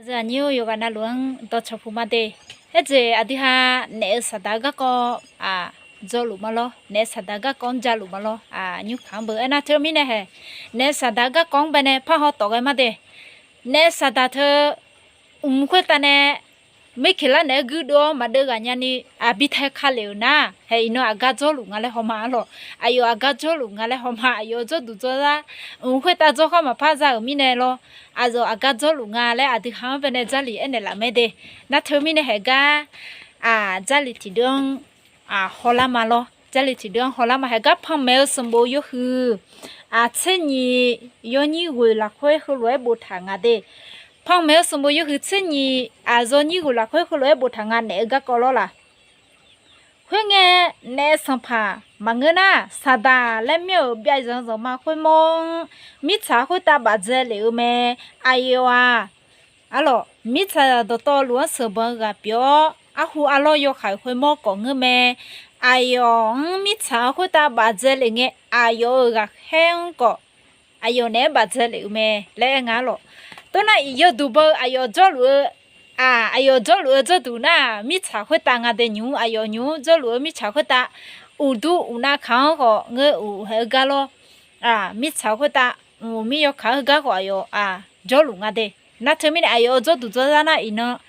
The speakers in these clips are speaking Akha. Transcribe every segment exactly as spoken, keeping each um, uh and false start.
Aqnyir-or, yawqghaq navluf-anr dawqcawq puq ma de. Aerjeq aqdui ha naef-eu saqdaq-eu garkawv-aq, dzawluf ma lawr. Naef-eu saqdaq-eu garkawv-anr jaluf ma lawr. Aqnyir kaq-anr beu aernar teumirnae hae, naef-eu saqdaq-eu garkawv-anr baenae parhaw tawf ghae ma de. Naef-eu saqdaq teu mq khoertav nae mirkeqlar naeq-aer guirdeuv-awr maqdeuv ghaq nyani, aqbi tae ka lef-euq nar, hae iqnan aqgar dzawrluf nga laer hawma arlawq. Aqyawf aqgar dzawrluf nga laer hawma, aqyawf-eu dzawrduq dzawrzar mq khoertav dzawrkhar maqpar za-euq mirnae lawr. Aqyawf aqgar dzawrluf nga laer aqdui ha-anr baenae Jarlif aernaeq laf mae de. Nar teumirnae haeq gar, aq, Jarlif tiqdeuv-anr hawlar ma lawr. Jarlif tiqdeuv-anr hawlar ma. Haeq gar panmaeq-eu sanqbof yawhuiq aq, tser nyiq yawnyir ghoeq lafkhoer heulof-aer boftaq nga de. Panmaeq-eu sanqbof yawhuiq tser nyiq aq, zawnyir ghoeq lafkhoer heulof-aer boftaq nga, naef-eu garkawv lawr laq. Khoerngae, naef sanqpaq maqngeur nar, saqdaq laer myanr-euq byav zanq zanqma khoermawr-anr mirtsaq khoertav bafdzae lef-eu mae. Aqyawf-aq, arlawq, mirtsaq dawqtawvluf-anr sheuqbanq-eu ghaq pyeuf-awr, arhu arlawr yawkhav khoermawr khawf ngeur mae. Aqyawf-anr mirtsaq khoertav bafdzae lef ngae, aqyawf-euq ghaqkhaer-anr khawf aqyawf naeq-aer bafdzae lef-eu mae laer aer nga arlawq. Toxnar iq yawduq baw-eu aqyawf jawrluf-eu, aq, aqyawf jawrluf-eu jawrduq nar-aq, mirtsaq khoertav nga de. Nymq-mr aqyawf nymq-mr jawrluf-eu mirtsaq khoertav, uqdur uqnav kaq-anr khawf ngeur uq haeq-eu gar lawr. Aq, mirtsaq khoertav, mq uq mir yawkaq-anr heugar khawf aqyawf, aq, jawrluf nga de. Nar teumirnae aqyawf-eu jawrduq dzawrzar nar iqnan,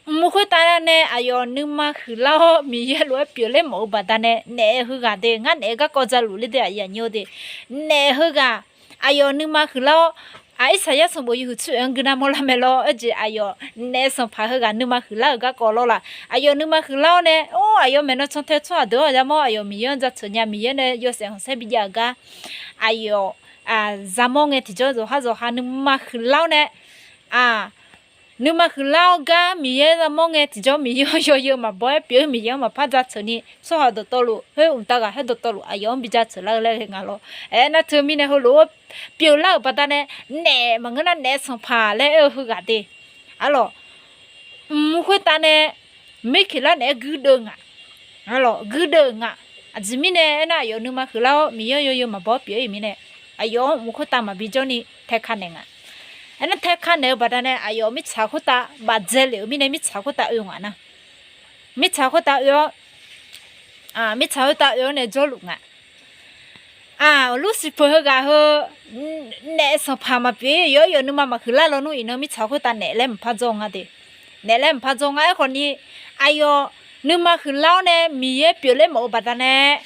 mq khoertav nae aqyawf nuima huiqlar-awr Miqyaer lof-aer pyeufler mawf-eu baqdanae naef heughaq de. Ngar naef-eu garkawv jaluf ler de, aqyuif aqnyir-eu de. Naef heughaq aqyawf nuima huiqlar-awr, aq, Irsaqyar sanqbof yawhuiq tser oeq-anr gui nar mawrlar mae lawr. Aerjeq aqyawf naef sanqpaq heughaq nuima huiqlar-euq garkawv lawr laq. Aqyawf nuima huiqlar-awr nae, or, aqyawf maeqnan cantae tsawrhaq deuq-anr yamawr aqyawf Miqyaer-anr jaceuq nya, Miqyaer nae yawshaef khanqsaer bi jav-euq gar aqyawf, aq, zamawr ngae tiqjawr zawqhar zawqha nuima huiqlar-awr nae, aq, nuima huiqlar-awr gar Miqyaer zamawr ngae tiqjawr Miqyaer-anr yawzeu maqbaw-aer pyeuf-eu Miqyaer-anr maqpar jaceuq ni tsawrhaq dawqtawvluf, khoer mqtav ghaqkhaer dawqtawvluf aqyawf-anr bi jaceuq lar-eu laer ghae nga lawr. Aernar teumirnae heulof-aer pyeuflar-euq baqdanae naef maqngeur nar naef sanqpaq laer aer-eu heughaq de. Arlawq, mq khoertav nae mirkeqlar naeq-aer guirdeuv nga. Arlawq, guirdeuv nga. Aqjeq mirnae aernar aqyawf nuima huiqlar-awr Miqyaer-anr yawzeu maqbaw-aer pyeuf-ir-euq mirnae, aqyawf-anr mq khoertav maqbi jawrni taeka naeq nga. Aernar taeka naeq-eu baqdanae aqyawf mirtsaq khoertav bafdzae lef-euq mirnae mirtsaq khoertav oe nga nar. Mirtsaq khoertav oe-awr, mirtsaq khoertav oe-awr nae jawrluf nga. Aq, lursiq peuq heughaq heu naef sanqpaq maqpyeuf-ir, yawqyawq nuima maqhuiqlar lawnmr iqnan mirtsaq khoertav naef laer maqpar dzawr nga de. Naef laer maqpar dzawr nga. Aerkhawf ni, aqyawf nuima huiqlar-awr nae Miqyaer pyeufler mawf-eu baqdanae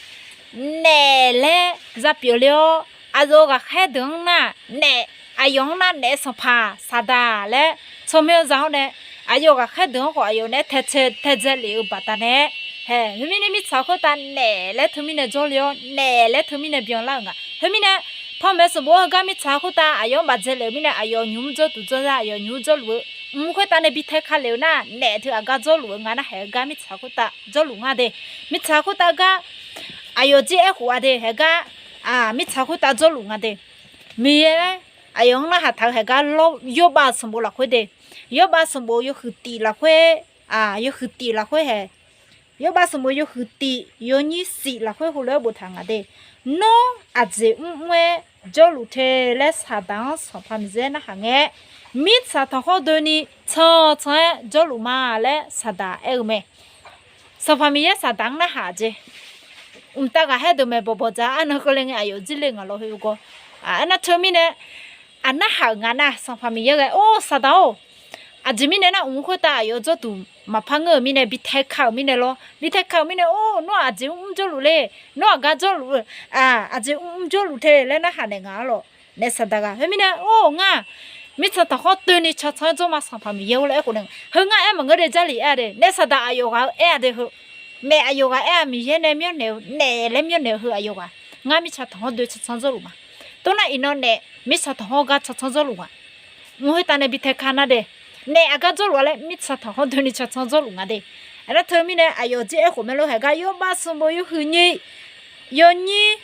naef laer za pyeufler-awr, aqyawf ghaqkhaer deuq-anr nar, naef, aqyawf-anr nar naef sanqpaq saqdaq laer tsawrmyanr za-awr nae, aqyawf ghaqkhaer deuq-anr khawf aqyawf naeq-aer taedzae lef-eu baqdanae, hae, khoermirnae mirtsaq khoertav naef laer teumirnae jawrle-awr naef laer teumirnae byanlar-euq nga. Khoermirnae, panmaeq sanqbof-anr heugar mirtsaq khoertav aqyawf-anr bafdzae lef-euq mirnae aqyawf nymq-mr jawrduq dzawrzar aqyawf nymq-mr jawrluf-eu, mq khoertav nae bi taeka lef-eu nar naef teu aqgar jawrluf-eu nga nar, haeq-eu gar mirtsaq khoertav jawrluf nga de. Mirtsaq khoertav gar aqyawf jir aerkhof-a de, haeq-eu gar mirtsaq khoertav jawrluf nga de. Miqyaer aqyawf-anr narhaq taq-eu haeq gar lawr, Yawrbav sanqbof lafkhoer de. Yawrbav sanqbof yawhuiq tif lafkhoer, yawhuiq tif lafkhoer hae. Yawrbav sanqbof yawhuiq tif yawnyir shif lafkhoer heulof-aer boftaq nga de. Nawr aqjeq mrmr-aer jawrluf te laer Saqdaq-anr Sanqpaq Miqyaer narhaq ngae, mirtsaq tanqkhawr doeni tsanq tsanq-aer jawrluf ma laer Saqdaq aer-eu mae. Sanqpaq Miqyaer Saqdaq-anr narhaq jeq, mqtav ghaqkhaer deuq maeq bawqbawq dzaq arnan keuvle ngae aqyawf jir le ngaq lawr khoergawr. Aernar teumirnae, aqnarhaq-euq nga nar, Sanqpaq Miqyaer ghae, Or, Saqdaq-or, aqjeq mirnae nar, mq khoertav aqyawf jawrduq maqpar ngeur-euq mirnae, bi taeka-euq mirnae lawr, bi taeka-euq mirnae, Or, nawr aqjeq mrmr jawrluf le, nawr aqgar jawrluf, aqjeq mrmr jawrluf te laer narhaq naeq ngaq arlawq. Naef Saqdaq ghaq, khoermirnae, Or, ngar mirtsaq tanqkhawr doeni tsanq tsanq-aer jawr ma, Sanqpaq Miqyaer-or laer aerkhof nae, heu ngar aer maqngeur de Jarlif aer-a de, naef Saqdaq aqyawf ghaq-eu aer-a de heu. Naef aqyawf ghaq aer-a, Miqyaer nae myanrnaeq-eu naef laer myanrnaeq-eu heu aqyawf ghaq, ngar mirtsaq tanqkhawr doeni tsanq tsanq jawrluf ma. Toxnar iqnan naef mirtsaq tanqkhawr gar tsanq tsanq jawrluf nga. Mq khoertav nae bi taeka nar de, naef aqgar jawrluf-a laer mirtsaq tanqkhawr doeni tsanq tsanq jawrluf nga de. Aernar teumirnae aqyawf jir aerkhof mae lor, haeq gar Yawrbav sanqbof yawhuiq nyiq yawnyir,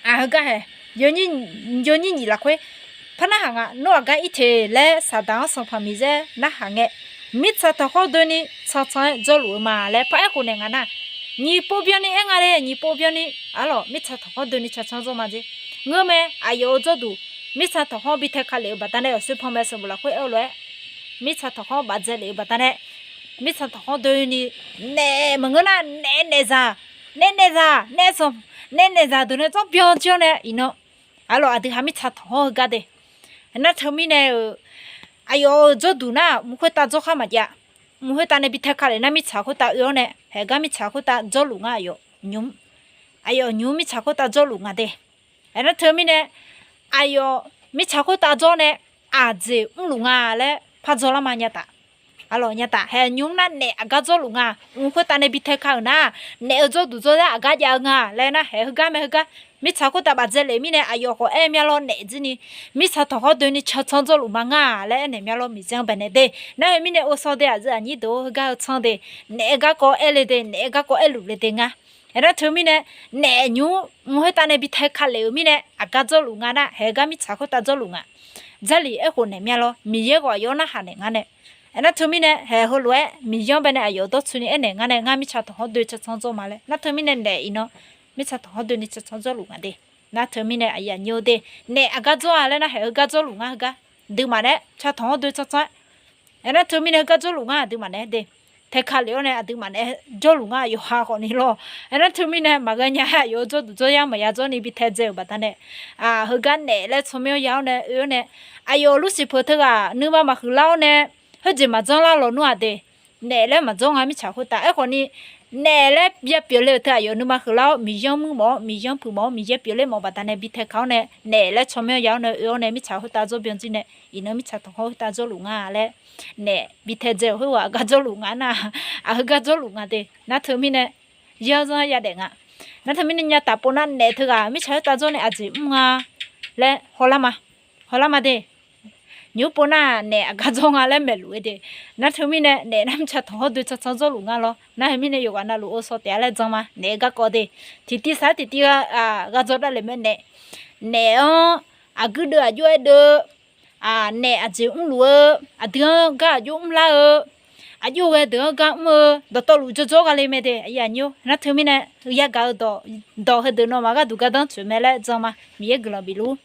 heugar hae, yawnyir nyiq lafkhoer par narhaq nga, Nawr aqgar ir te laer Saqdaq-anr Sanqpaq Miqyaer narhaq ngae, mirtsaq tanqkhawr doeni tsanq tsanq-aer jawrluf-eu ma laer par aerkhof naeq nga nar, nyiq pov byanni aer nga le, nyiq pov byanni arlawq, mirtsaq tanqkhawr doeni tsanq tsanq jawr ma jeq. Ngeurmae, aqyawf-euq jawrduq mirtsaq tanqkhawr bi taeka lef-eu baqdanae, yawqshoer panmaeq sanqbof lafkhoer aer-eu lof-aer, mirtsaq tanqkhawr bafdzae lef-eu baqdanae, mirtsaq tanqkhawr doeni naef maqngeur nar naef naef zaq, naef naef zaq, naef naef zaq, naef naef zaq deuq nae dzawrbyan jir-awr nae iqnan, arlawq aqdui ha mirtsaq tanqkhawr heugar de. Aernar teumirnae-euq, aqyawf-euq jawrduq nar mq khoertav dzawr khar maqjav. Mq khoertav nae bi tae ka lef nar mirtsaq khoertav oe-awr nae, haeq gar mirtsaq khoertav jawrluf nga aqyawf nymq. Aqyawf nymq mirtsaq khoertav jawrluf nga de. Aernar teumirnae, aqyawf mirtsaq khoertav jawr nae aqjeq mrluf nga laer par dzawrlar ma nya taf. Arlawq nya taf, haeq nymq nar naef aqgar dzawrluf nga. Mq khoertav nae bi tae ka-euq nar, naef-eu jawrduq dzawr-aer aqgar jav-eu nga laer nar, haeq heugar mae heugar. Mirtsaq khoertav bafdzae lef mirnae aqyawf khawf aer mya lawr naef jir ni, mirtsaq tanqkhawr doeni can tsanr dzawrluf ma nga laer aernaeq mya lawr Miqyaer-anr baenaeq de. Nar heu mirnae ovsaw de aqyuif aqnyir deuq-or heugar-eu tsanr de, naef-aer garkawv aer le de, naef-aer garkawv aerluf le de nga. Aernar teumirnae, naef nymq mq khoertav nae bi tae ka lef-euq mirnae aqgar dzawrluf nga nar, haeq heugar mirtsaq khoertav dzawrluf nga. Jarlif aerkhof naeq mya lawr, Miqyaer khawf aqyawf-anr narhaq naeq ngar nae. Aernar teumirnae haeq heulof-aer Miqyaer-anr baenae aqyawf dawrtsuini aernaeq ngar nae, ngar mirtsaq tanqkhawr doe can tsanr dzawr ma laer. Nar teumirnae naef iqnan mirtsaq tanqkhawr doeni can tsanr dzawrluf nga de. Nar teumirnae aqyuif aqnyir-or de, naef aqgar dzawr-a laer nar, haeq heugar dzawrluf ngar heugar. Aqduimaf naeq-aer ca tanqkhawr doe can tsanr-aer. Aernar teumirnae heugar dzawrluf ngar aqduimaf naeq-aer de. Tae ka lef-awr nae aqduimaf naeq-aer jawrluf ngar yawqha khawfni lawr. Aernar teumirnae maqghae nya-aer aqyawf-eu jawrduq jawryar maqya dzawrni bi taedzae-euq baqdanae, heugar naef laer tsawrmyanr ya-awr nae oe-awr nae, aqyawf-euq lursiq peuq teughaq nuima maqhuiqlar-awr nae, khoerjeq maqdzanr lar lawnmr-aq de. Naef laer maqdzawr nga mirtsaq khoertav. Aerkhawfni, naef laer bya pyeufle-euq teu aqyawf nuima huiqlar-awr, Miqyaer-anr muir mawf-awr, Miqyaer-anr puiq mawf-awr, Miqyaer pyeufler mawf-eu baqdanae bi tae ka-awr nae, naef laer tsawrmyanr ya-awr nae oe-awr nae mirtsaq khoertav dzawrbyan jir nae, iqnan mirtsaq tanqkhawr khoertav dzawrluf nga laer, naef bi taedzae-euq khoerghaq gar dzawrluf nga nar, aqheugar dzawrluf nga de. Nar teumirnae, yarzanr yadaef nga. Nar teumirnae nya taf pov nar naef teughaq mirtsaq khoertav dzawr nae aqjeq mr nga laer hawlar ma. Hawlar ma de. Nymq-mr pov nar naef aqgar dzawr nga laer maeqluf-eu de. Nar teumirnae naef nar mirtsaq tanqkhawr doe can tsanr dzawrluf nga lawr. Nar heumirnae yawqghaq navluf ovsaw taef-a laer jan ma, naef-aer garkawv de. Tiqtiv sar tiqtiv ghaq dzawr davlef mae naef. Naef-anr aqguir deuv aqjox-aer deuv-eu, naef aqjeq mrluf-eu, aqdui-anr gar aqjox mrlar-eu, aqjox ghae deuq-anr gar mr-eu, dawqtawvluf jawrjawr gha le mae de. Aqyuif aqnyir-or, nar teumirnae yagaq-eu dawq, dawq heudeuq nawmaf gharduq gardanr tsoeq mae laer jan ma, Miqyaer guiqlanq bifluf-ur.